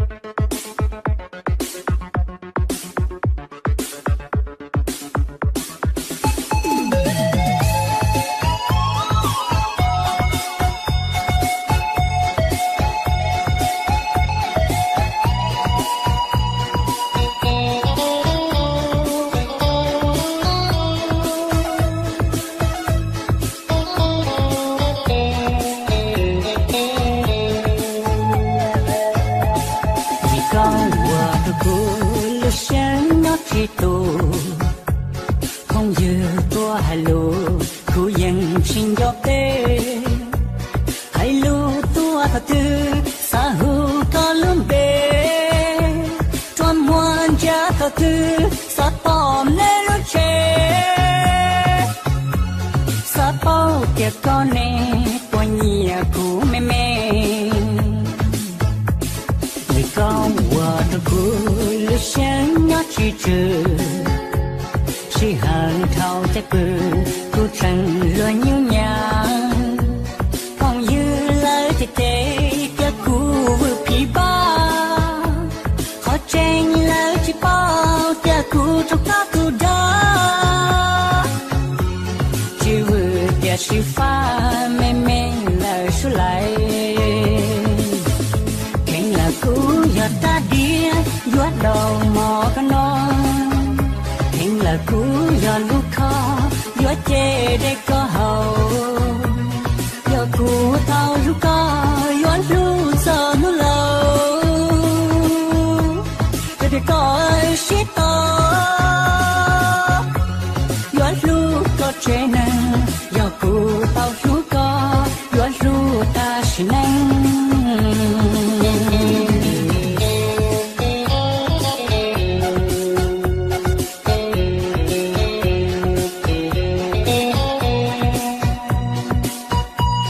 Vim koj ua rau kuv lub siab nyob tsis tus, phooj ywg tuaj hais lus kuv yeej tsis nco peb. Hais lus tuaj thaum twg xav hu koj lub npe, rua muag ntsia thaum twg xav pom neb lub tsev. Xav paub tias koj ne puas nyiam kuv me me. Vim koj ua rau kuv lub siab nyob tsis tswm, sij hawm dhau caij pw kuv tseem luag nyuj nyam. Phooj ywg lawv cem cem tias kuv vwm phim npab, qhov tseeb lawv tsis paub tias kuv rau koj tus dag. Tsis vwm tiam sis fab me me lawm suav lais. Kheev lam kuv yog tag diav yuav daus mov koj noj, kheev lam kuv yog lub khob yuav ce dej koj haus.